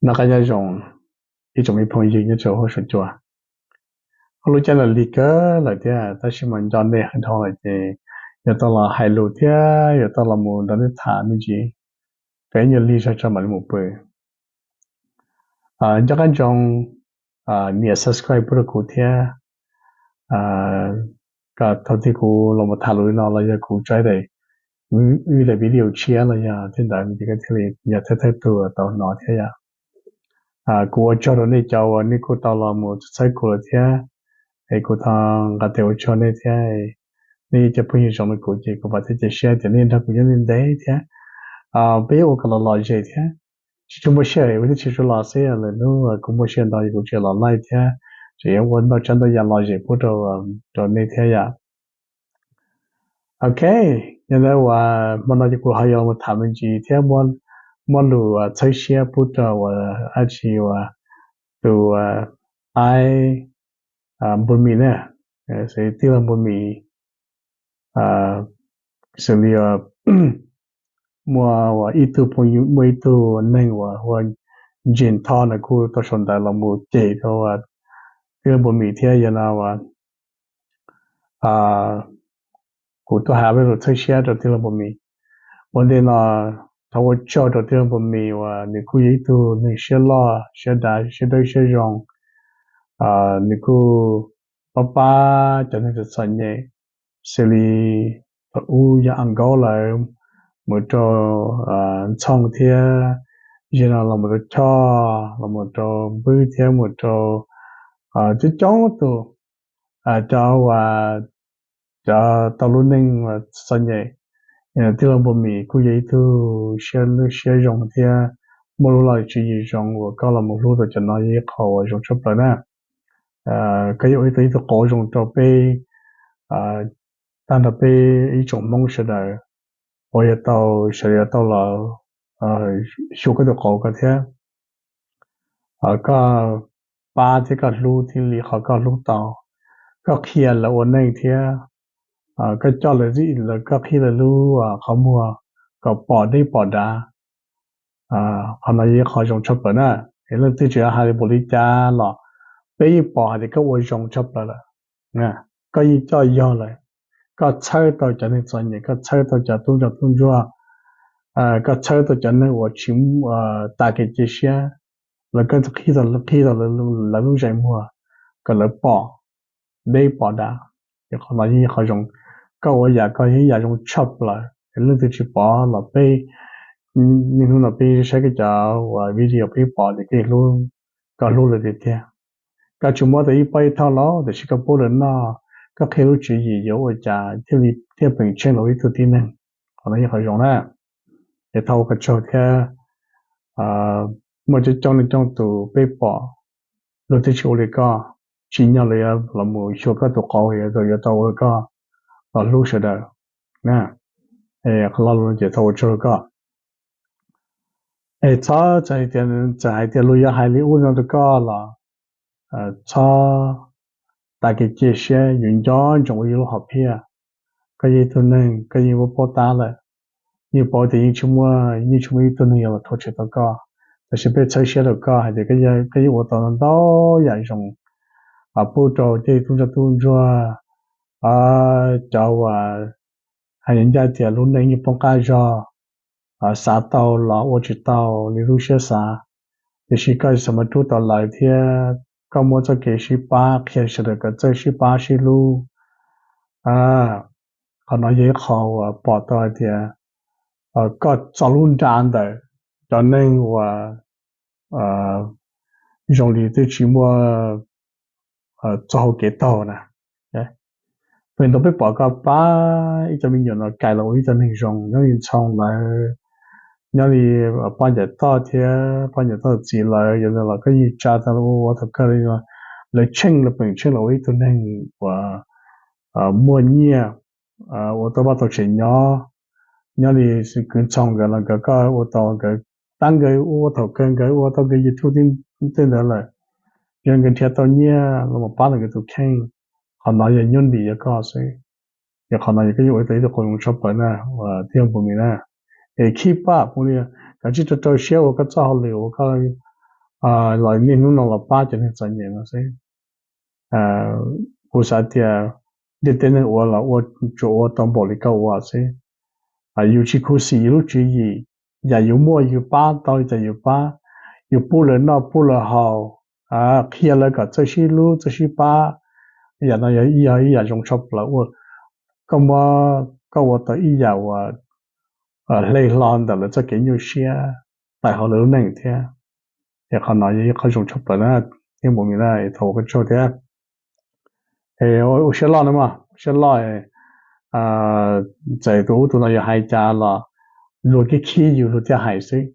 Noj qab nyob zoo ib tsoom me phooj ywg nyob rau hauv suam cua. Hauv lub caij no lig kawg lawm thiab tab sis mas nco nej heev dhau lawm ces yuav tau los hais lus thiab yuav tau los mus nrog nej tham me ntsis kom ib nyuag lig zog tso mam li mus pw. Nco qab ntsoov nias subscribe pub rau kuv thiab kom thaum twg kuv los mus tham lus li no los yog kuv tso ib daim, ib daim video tshiab los yog tej ntawd ces koj thiaj li yog thawj thawj tug tau hnov thiab yom. Kuv ua tsaug rau nej cov uas nej kuj tau los mus txhawb kuv lawm thiab es kuv thov nqa tes ua tsaug nej thiab. Nej cov phooj ywg zoo li kuv ces kuv vam thiab cia siab tias nej nrog kuv nyob ntev ntev thiab peb ua kom los lom zem thiab. Tsis tshua muaj sij hawm kuv thiaj tsis tshua los xwb, lwm hnub kuv muaj sij hawm ntau kuv tseem los live thiab tseem yuav ua ntau tsav ntau yam lom zem pub rau nej thiab yom. Ok, yog li ntawd uas hmo no ces kuv ho yuav los tham me ntsis thiab muab lus txhawb siab pub rau uas dab tsi uas tus aib Npus Mis na, xws li tij laug Npus Mis, xws li muaj ib tug phooj ywg, muaj ib tug neeg uas hu ua Ntsis Thoj na kuj tau sau ntawv los mus cem rau tij laug Npus Mis thiab yog no uas kuv tuaj hais ob peb lus txhawb siab rau tij laug Npus Mis. Ua ntej no thov ua tsaug rau tij laug Npus Mis uas nws kuj yog ib tug neeg siab loj siab dav siab dawb siab zoo. Nws kuj pab pab cov neeg txom txom nyem, xws li thaum ub yog Ankaub lawv mus rau Ntxhoo thiab, zaum no los mus rau Choj, los mus rau Npwb thiab mus rau coob coob tus, cov uas cov tau lub neej txom nyem. Tij laug Npus Mis kuj yog ib tug siab zoo thiab muaj lub loj tswv yim zoo uas koj los mus hlub tau cov no yog ib qho uas zoo tshaj plaws na. Koj yeej ua ib tug qauv zoo rau peb, tag nrho peb ib tsoom Hmoob sawv daws uas yuav tau, sawv daws yuav tau los xyuas koj tus qauv ko thiab. Koj pab thiab koj hlub thiaj li qhov koj hlub tau. Koj qhia lawv ua neej thiab koj coj lawv, koj qhib lawv lub qhov muag kom pom deb pom dav. Qhov no yog ib qho zoo tshaj plaws na. Es leej twg tseem hais li puas li cas los peb yeej pom hais tias koj ua zoo tshaj plaws lawm. Koj yeej coj yog lawm, koj txhawb tau cov neeg txom nyem, koj txhawb tau cov tub ntsoj tub ntsuag, koj txhawb tau cov neeg uas tsis tas kev cia siab, los koj qhib tau lawv lub zeem muag kom lawv pom deb pom dav. Qhov no yeej yog qhov zoo. Koj ua yam ko yog ib yam zoo tshaj plaws, leej twg tsis pom los peb, niaj hnub no peb saib koj cov uas video peb pom tias koj hlub lawv tiag tiag. Koj tsis muab tau ib pob ib thooj los tiam sis koj pub lawv noj, koj qhia lub tswv yim yuav ua cas thiaj li thiaj peem tsheej los ua ib tug tib neeg. Qhov no yog qhov zoo na. Es thov ua koj tsaug thiab. Muaj coob coob leej coob tus peb pom luag twb tsis ua li koj, tsim nyog lawv yuav los mus xyuas koj tus qauv, yuav tau ua koj los hlub sawv daws. Qhov lo lus no ces thov ua tsaug rau koj. Es txhob, txawm hais tias luag yuav hais li ub no rau koj los txhob tas kev cia siab, yus nco ntsoov ua yus lub hom phiaj. Koj yog ib tug neeg, koj yeej muaj paub tab lawm, yeej paub tias yeej tsis muaj, yeej tsis muaj ib tug neeg yuav los rhuav tshem tau koj. Tab sis peb txhawb siab rau koj hais tias koj yeej ua tau ntau yam zoo pub rau tej tub ntsoj tub ntsuag, cov uas hais ncaj tias lub neej yeej poob qab zog, xav tau los ua tsis tau li lub siab xav. Tiam sis koj txawm muab rub tau lawv thiab koj muab txoj kev sib pab qhia sawv daws kom txawj sib pab sib hlub. Qhov no yog ib qho uas pom tau hais tias koj txo lub nra ntawm cov neeg uas zoo li twb tsis muaj txoj hau kev taug na. Feem ntau peb pom koj pab ib co me nyuam no kais los ua ib co neeg zoo nyob li Ntxhoo lawv, nyob li Poj Ncaim Toj thiab Poj Ncaim Toj txiv lawv, yog li los koj yeej tsa tau ua ua thaum kawg li. Lawv tsheej, lawv peem tsheej los ua ib tug neeg uas muaj nyiaj, ua tau vaj tau tsev nyob. Nyob li kwv Ntxhoo nkawd los nkawd koj ua tau, nkawd tab nkawd ua thaum kawg nkawd ua tau nkawd YouTube tej ntawd lawm, yog nkawd nrhiav tau nyiaj los mus pab rau nkawd tus kheej. Qhov no yog nyuaj ntim yog koj xwb. Yog qhov no yog koj yeej ua tau ib tug qauv zoo tshaj plaws na, uas tij laug Npus Mis na. Es keep up, ua li, kav tsij rau rau siab ua koj txoj hauj lwm uas koj los niaj hnub no los pab cov neeg txom nyem no xwb. Kuv xav tias ntiaj teb neeg ua los ua, tsuas ua tau npaum li koj ua xwb. Yus tsis khuv xim yus lub tswv yim, yam yus muaj yus pab tau li cas yus pab, yus pub lawv noj pub lawv haus, qhia lawv kom txawj sib hlub txawj sib pab. Yam no yog ib yam zoo tshaj plaws ua, koj muab, koj ua tau ib yam uas hle hlo ntawm lawv txoj kev nyuaj siab tawm hauv lawv lub neej thiab. Es qhov no yog ib qho zoo tshaj plaws na, thiab mus mi na, thov ua koj tsaug thiab. Ua siab loj na mog, ua siab loj. Txawm tus ub tus no yuav hais cas los luag khib khib yus luag thiaj hais xwb.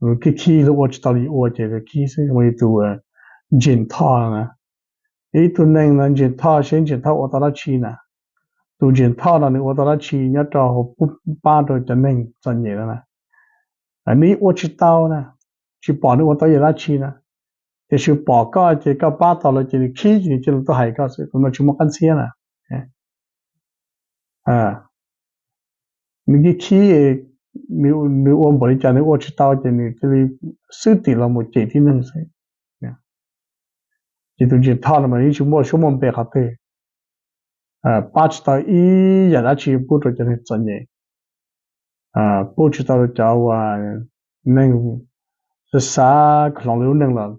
Luag khib khib luag ua tsis tau li ua ces luag khib xwb. Ua li tus Ntseeg Thoj no na, ib tug neeg no Ntseeg Thoj seb Ntseeg Thoj ua tau dab tsi na. Tus Ntseeg Thoj no nws ua tau dab tsi nyob rau hauv pab rau cov neeg txom nyem no na? Nws ua tsis tau na, tsis pom nws ua tau yam dab tsi na. Tiam sis pom koj ces koj pab tau lawv ces nws khib ces nws cia li tuaj hais koj xwb, tus no tsis muaj qab ntxhiab na. Nws khib khib, nws ua npaum li cas nws ua tsis tau ces nws cia li xwb tim los mus cem tib neeg xwb. Ces tus Ntseeg Thoj no mas yeej tsis muaj suab muaj npe qhov twg, pab tsis tau ib yam dab tsi pub rau cov neeg txom nyem, pub tsis tau rau cov uas neeg xav xav hloov lawv lub neej los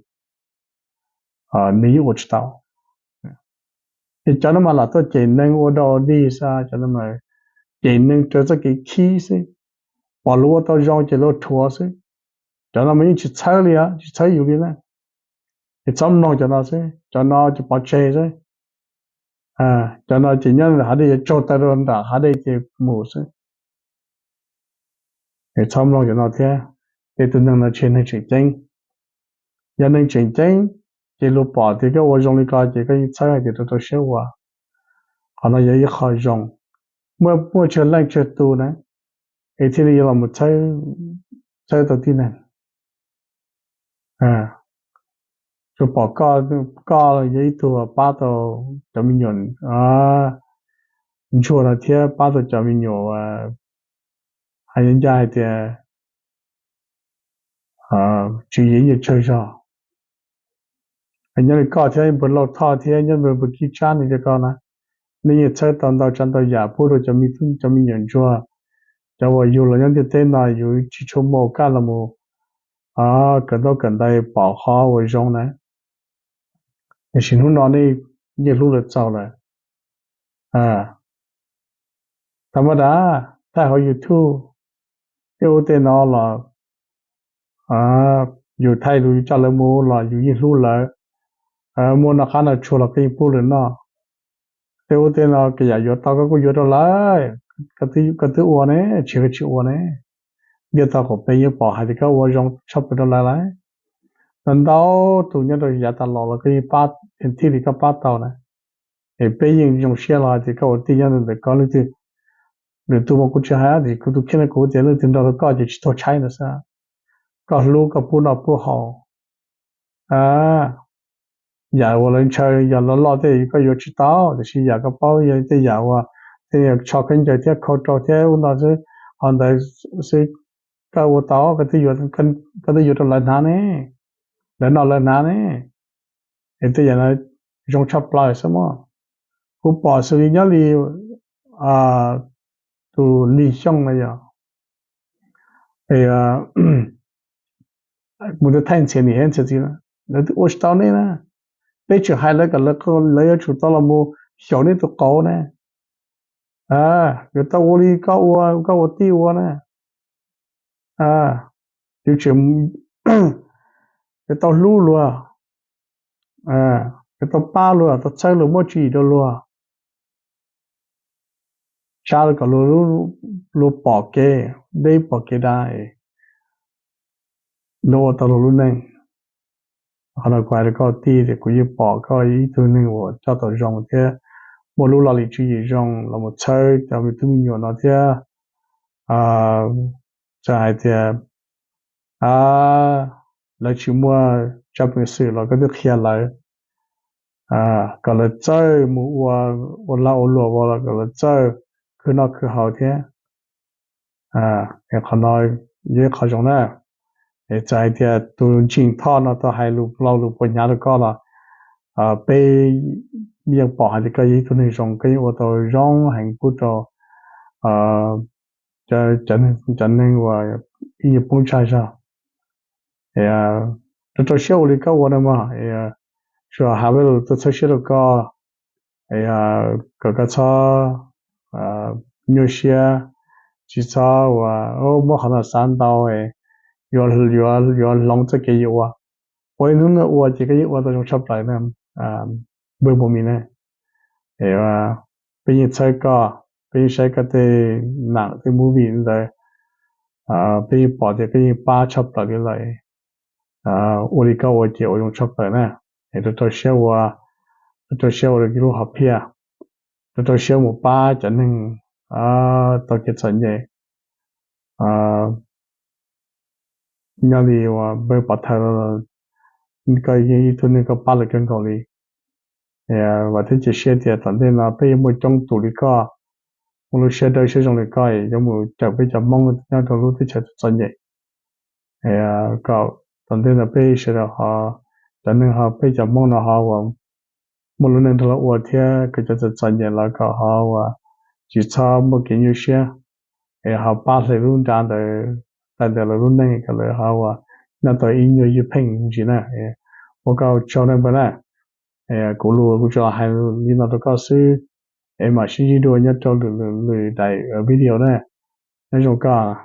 nws yeej ua tsis tau. Ces cov no mas lam tuaj cem neeg ua dog dig xwb, cov no mas cem neeg raws txoj kev khib xwb, pom luag ua tau zoo ces luag rhuav xwb. Cov no mas yeej tsis txhawb li os, tsis txhawb yus li na. Ces txhob mloog cov no xwb, cov no ces pov tseg xwb. Cov no ces nyob hav dej yuav tsaug taw rau nram hav dej ces mus xwb. Es txhob mloog cov no thiab. Tej tus neeg no tsis yog neeg tseem ceeb. Yog neeg tseem ceeb ces luag pom tias koj ua zoo li ko ces koj yeej txhawb hais tias rau rau siab ua. Qhov no yog ib qho zoo. Muaj, muaj tsawg leej tsawg tus na, es thiaj li yuav los txhawb tau tib neeg. Tsuas pom koj, koj yog ib tug pab tau cov me nyuam ntsuag no thiab pab tau cov me nyuam, hais ncaj hais tias tswv yim nyuam tsawg zog. Nyob li koj thiab npawg Lauj Thoj thiab nyob npawg Kib Tsab no cov ko na, nej yeej txhawb tau ntau tsav ntau yam pub rau cov me, cov me nyuam ntsuag, cov uas yug los nyob ntiaj teb no yus tsis tshua muaj kaj los mus kawm ntaub kawm ntawv pom qhov uas zoo na. Tiam sis hnub no nej yeej hlub lawv txaus lawm. Tha ma da, thaij hauv YouTube, tej ub tej no los yus thaij lus yus coj lawv mus los yus yeej hlub lawv. Muaj noj qab noj tshua los koj yeej pub lawv noj. Tej ub tej no koj yam yuav tau koj kuj yuav rau lawv, koj twb ua ne, tsis koj tsis ua ne. Ntiaj teb qaum peb yeej pom hais tias koj ua zoo tshaj plaws rau lawv lawm. Ntau ntau tus nyob rau yav tas los los koj yeej pab, thiaj li koj pab tau na. Es peb yeej zoo siab los hais tias koj ua tij nyob ntawm koj leej twg, lwm tus mas kuv tsis hais tias kuv tus kheej no kuv tias leej twg nrog rau koj ces tsis tuag tshaib ntawd xwb. Koj hlub koj pub noj pub haus. Yam uas lawv ntshaw yog loj loj tej koj yuav tsis tau, tiam sis yam koj paub yog tej yam uas tej tsho khaub ncaws thiab khau rau thiab ub no xwb, qhov ntawd xwb koj ua tau, koj twb yuav rau lawv hnav ne, lawv noj lawv hnav ne. Es tej yam no zoo tshaj plaws xwb mog. Kuv pom xws li nyob li tus Lis Xyooj no yog mus tau thaij ntxhias niam thiab ntxhias txiv, lawv twb ua tsis tau nej na. Peb tseem hais lawv kom lawv yuav tsum tau los mus xyaum nej tus qauv na. Yuav tau ua li koj ua, koj ua tij ua na. Yuav tseem, yuav tau hlub luag, yuav tau pab luag, tau txhawb luag, muab tswv yim rau luag, tsa kom luag pom kev deb pom kev dav, luag ua tau luag lub neej. Qhov no kuv hais rau koj tij tias kuv yeej pom koj ib tug neeg uas coj tau zoo thiab muaj lub laj lim tswv yim zoo los mus txhawb cov me tub me nyuam no thiab. Txawm hais tias lawv tsis muaj tsab peev xwm los koj twb qhia lawv kom lawv txawj mus ua, ua lag ua luam ua los kom lawv txawj khwv noj khwv haus thiab. Qhov no yog ib qho zoo na. Es txawm hais tias tus Jim Thoj no tau hais lus laus lus puas hnyav rau koj los peb yeej pom hais tias koj yog ib tug neeg zoo, koj yeej ua tau zoo heev pub rau cov neeg uas ib nyuag poob tsag zog. Rau rau siab ua li koj ua na mog, tsuas hais lus tuaj txhawb siab rau koj, kom koj txhob nyuaj siab, tsis txhob uas muab qhov no xav ntau, yuav hloov txoj kev yuav ua. Ua ib hnub no ua ces koj yeej ua tau zoo tshaj plaws na, npawg Mus Mis na. Peb yeej txhawb koj, peb yeej saib koj tej nam tej movie ntawd, peb yeej pom tias koj yeej pab tshaj plaws li lawm. Ua li koj ua ces ua zoo tshaj plaws na. Es rau rau siab ua, rau rau siab ua rau lub hom phiaj, rau rau siab mus pab cov neeg tau kev txom nyem. Nyob li uas npawg Pov Thawj, koj yeej ib tug neeg koj pab lawm kawg nkaus li. Vam thiab cia siab tias tom ntej no peb yuav muaj coob tus li koj, muaj lub siab dawb siab zoo li koj yuav mus cawm peb cov Hmoob nyob rau lub teb chaws txom nyem. Kom tom ntej no peb sawv daws ho, cov neeg ho peb cov Hmoob no ho uas muaj lub neej nrog luag ua thiab kom cov txom txom nyem los kom ho uas tsis txhob muaj kev nyuaj siab, es ho pab hle lub nra ntawd, tais ntawm lawv lub neej kom lawv ho uas nyob tau ib nyuag ywj pheej ntsis na. Ua koj tsaug na npawg na. Kuv lus kuv tsuas los hais li no rau koj xwb, es mam sib ntsib dua nyob rau lwm lwm daim video na. Nyob zoo koj.